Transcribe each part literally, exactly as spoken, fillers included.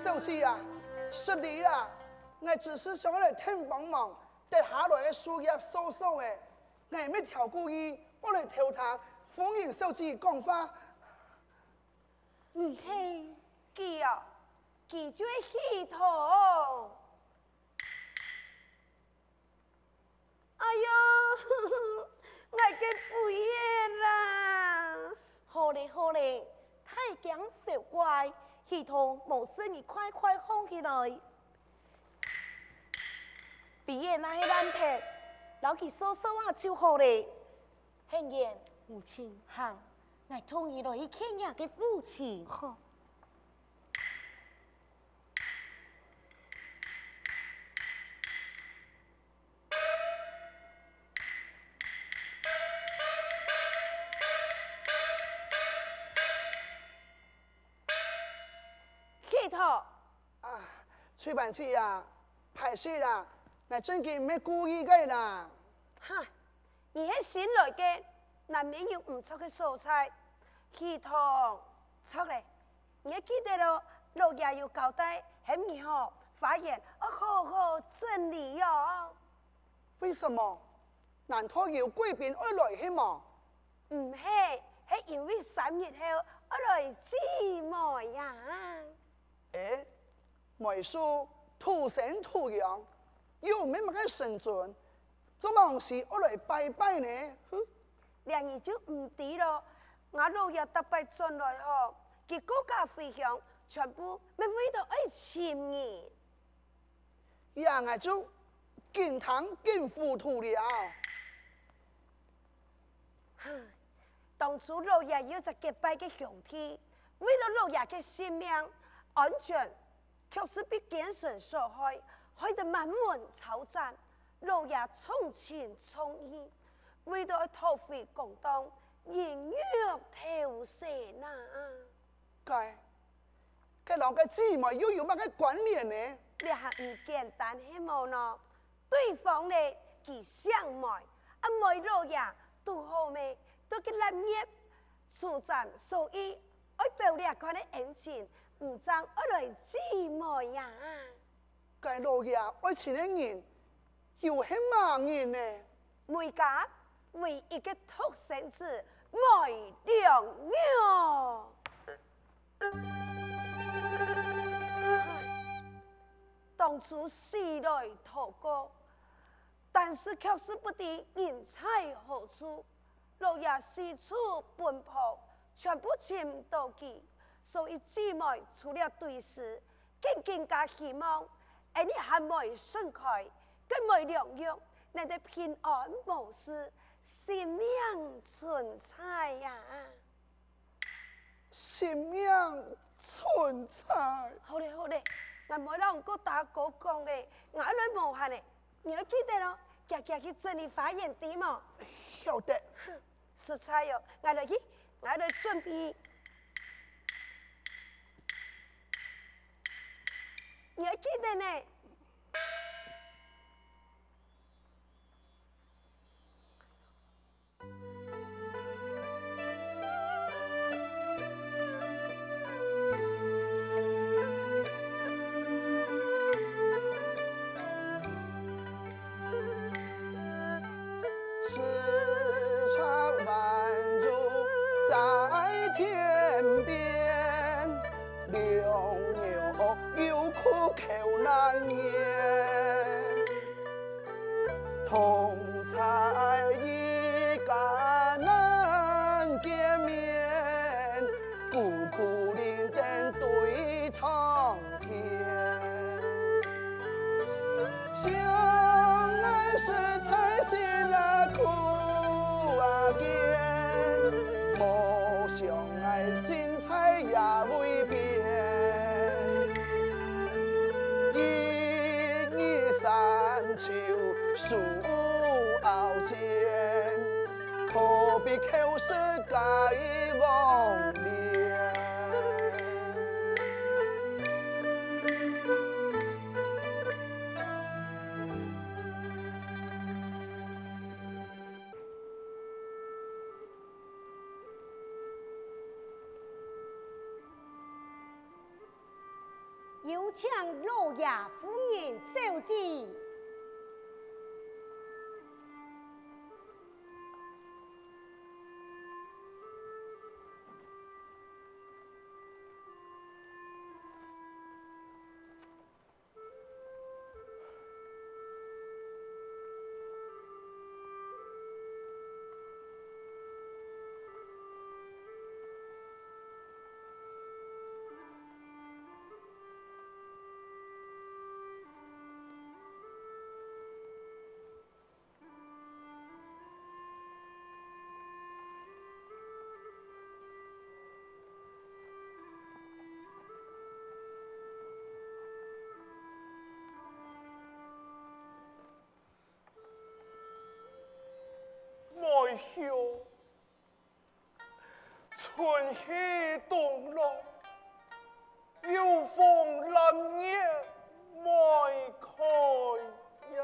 小姐啊，失禮啦，𠊎只係想愛來𢯭幫忙，得下來个樹葉掃掃仔，𠊎乜刁故意愛來偷聽夫人小姐講話。毋係，佢哦，佢就係系統。 哎喲，𠊎个飛燕啦！好咧好咧，大驚小怪，系統無事你快快䟘起來。飛燕若係爛忒，摎佢掃掃啊就好咧。顯然，母親，行，𠊎同你來去看若个父親。好。 系統！啊，崔煥姊啊，歹勢啦，𠊎正經毋係故意个啦。哈，你係新來个，難免有毋著个所在。系統，著咧，你愛記得哦，老爺有交代，喊你吼，花園愛好好整理哦。 為什麼？難道有貴賓愛來係無？毋係，係因為三日後愛來祭梅啊。欸，梅樹土生土養，又毋係麼个神尊，做麼个時愛來拜拜呢？哼，這你就毋知囉。吾老爺逐擺轉來吼，佢各家回鄉，全部乜為著愛尋你。 這𠊎就緊聽緊糊塗了。當初老爺有隻結拜个兄弟，為了老爺个性命安全，卻係被奸臣所害，害得滿門抄斬。老爺重情重義，為著愛討回公道，忍辱偷生啊！ 該，該摎該姊妹又有麼个關聯呢？這還毋簡單係無喏？對方呢，佢姓梅，啊梅老爺堵好咩，在該臘月初三，所以愛表這款个恩情，毋正愛來祭梅啊！ 該老爺愛尋个人又係麼人呢？梅家唯一个獨生子梅良玉。當初死來討過，但是卻係不知人在何處。 老爺四處奔波，全部尋毋著佢，所以姊妹除了追思，更更加希望，恩俚還會順開，該梅良玉能得平安無事，性命存在啊！性命存在。好咧好咧，𠊎無摎你過打過講咧，𠊎愛來無閒咧。 你愛記得哦，遽遽去整理花園知無？曉得。實在哦，𠊎來去，𠊎來準備。你愛記得呢。有請老爺、夫人、小姐。 梅香，春去冬來，有風lan月梅開呀。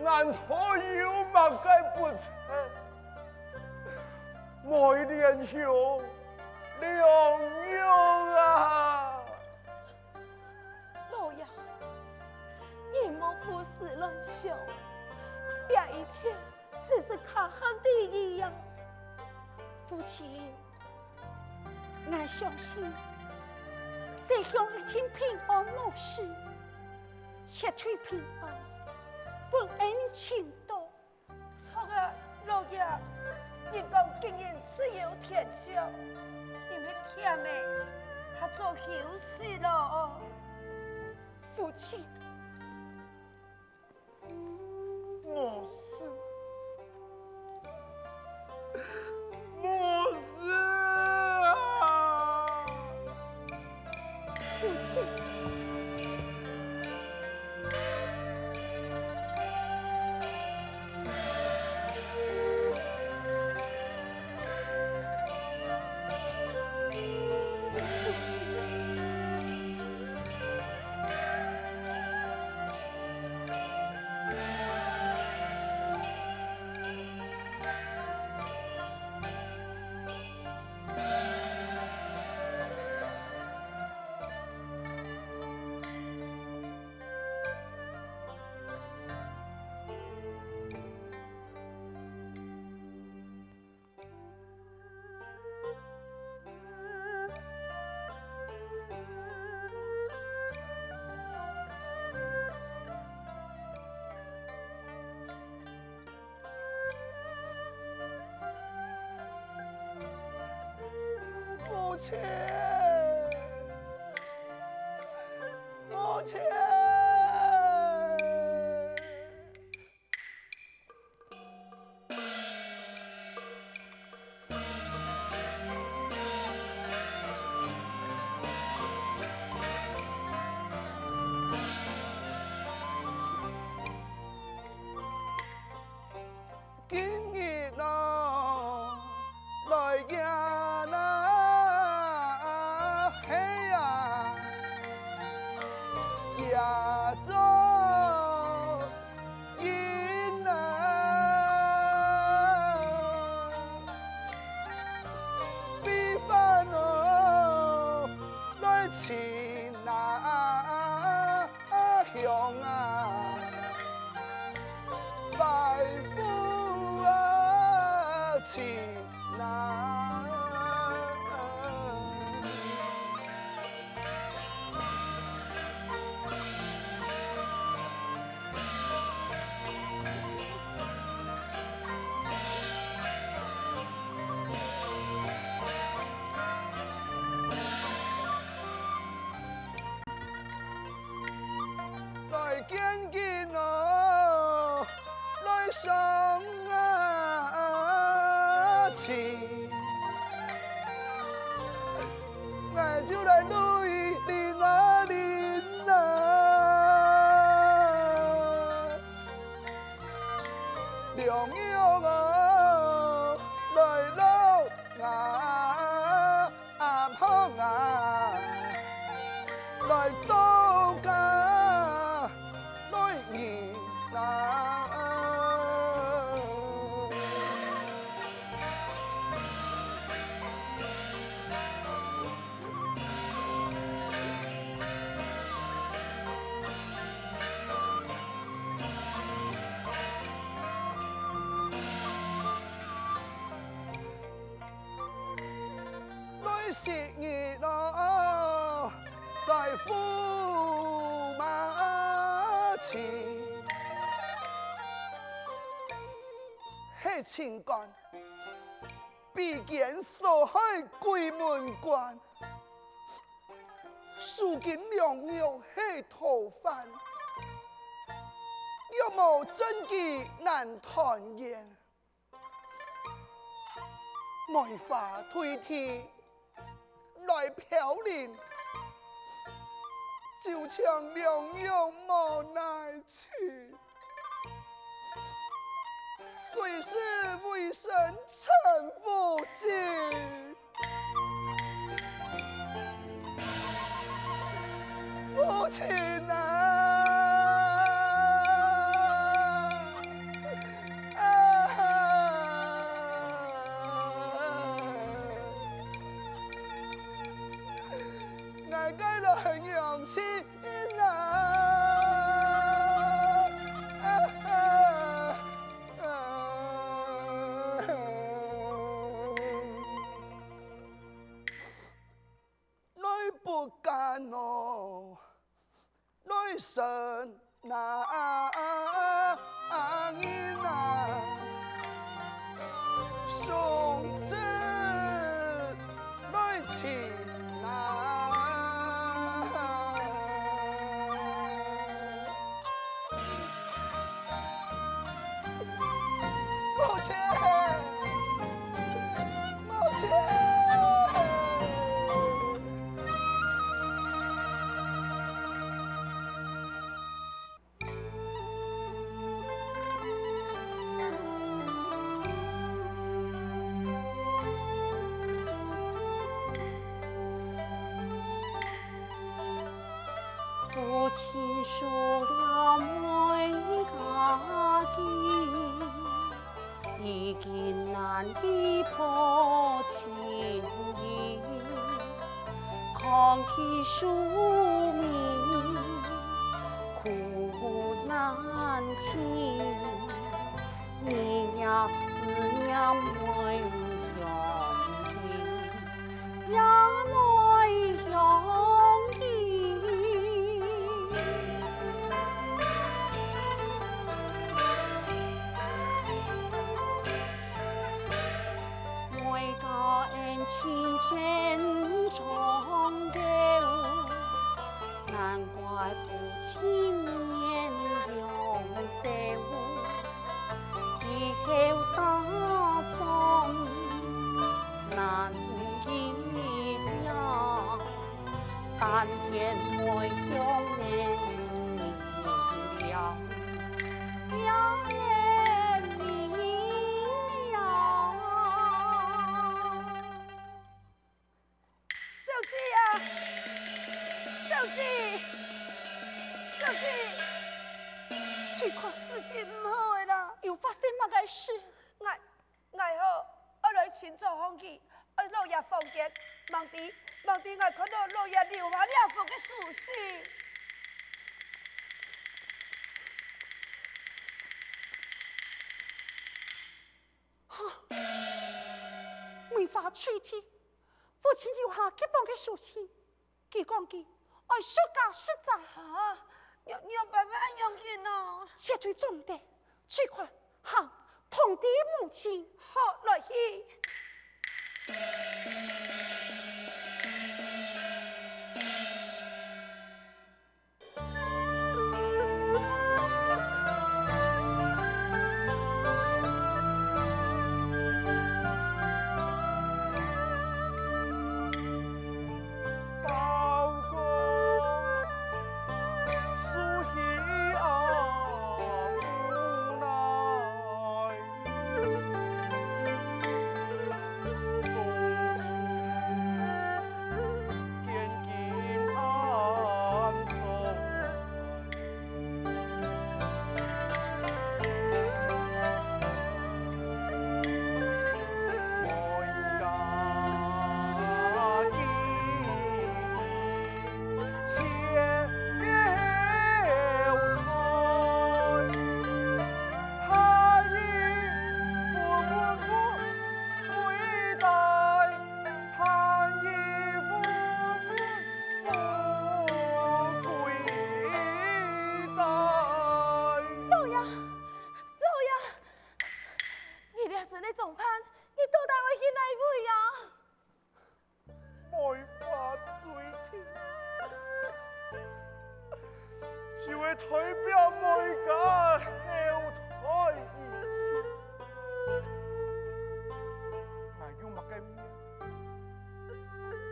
𠊎還有麼个不曾？梅蓮香，良玉啊！老爺，你莫胡思亂想，這一切只是客漢的意呀。夫妻， 𠊎相信，西鄉一定平安無事，絕對平安，分恩情到。著啊，老爺，人講吉人自有天相，你係忝仔，較早休息囉。夫妻， 無事，無事啊！夫妻，母親，母親！ 今日啊，來迎啊，係啊，也做人啊，飛返哦，來親啊。 啊，香啊，拜父啊，親啊。 來見人哦，來相啊親。𠊎就來對你那裡啊，良友啊，來摎𠊎 阿婆啊，來做家，來人啊。 來食日咯，在駙馬前。係清官，比肩所害鬼門關。 如今良友係逃犯，若無證據難團圓。梅花墜地來飄零，就像良友無奈情。 誰是為生曾負盡？父親啊！親，母親。 小姐啊，小姐，小姐，這下事情毋好个啦！又發生麼个事？𠊎，𠊎吼，愛來尋左項基，愛落入房間，吂知，吂知𠊎看到落入樓下這幅个書信。哈！梅花吹盡， 父親留下這封个書信，佢講佢愛出家食齋。哈？仰，仰般會恁樣形呢？絕對做毋得，去看，行，通知母親。好，來去。老爺，老爺，你這陣个狀況，你到底愛去哪位啊？ 梅花最親，就係代表梅家後代而去。𠊎用麼个面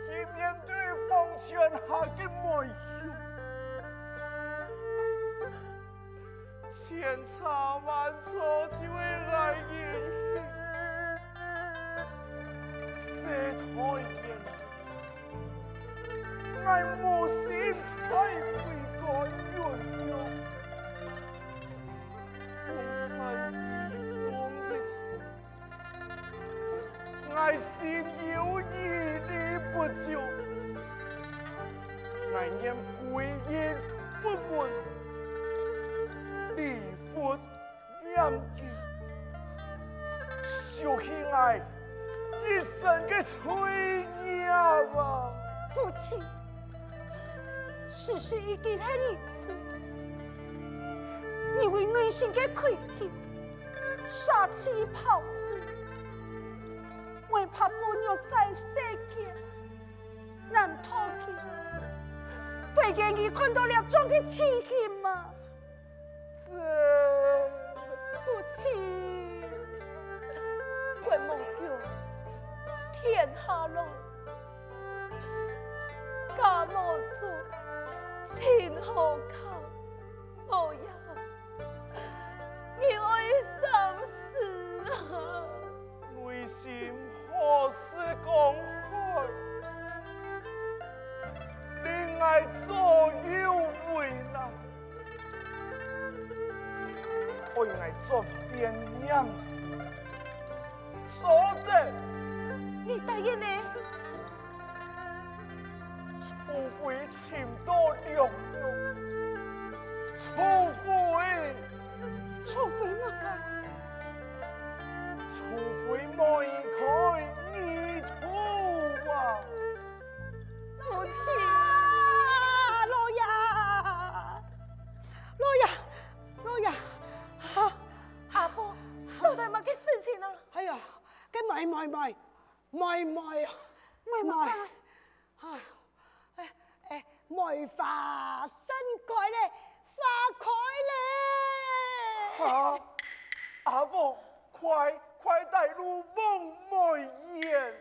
去面對房前下个梅兄？ 千差萬錯就係𠊎因佢世代緣份，𠊎無心再回轉原樣，風餐雨濛一場。 𠊎心有餘力不足，𠊎願歸隱佛門，禮佛念經，贖去𠊎一生个罪孽啊！父親，事實已經係如此，你為內心个愧疚，捨妻拋子， 為怕父娘在世間難討佢，會見佢看到這種个情形嗎？這，父親，天下來，家無足，親何靠？老爺，你愛三思啊！內心何時講開？你愛左右為難，愛愛轉變念。 做得。你答應呢？除非尋到良藥，除非，除非麼个？除非梅開二度啊！夫妻啊，老爺，老爺，老爺，啊！阿婆，到底麼个事情啊？哎呀， 該妹妹妹，妹妹啊，妹妹，啊，哎，哎，梅花盛開咧，花開咧。哈？阿婆，快，快帶路望梅艷。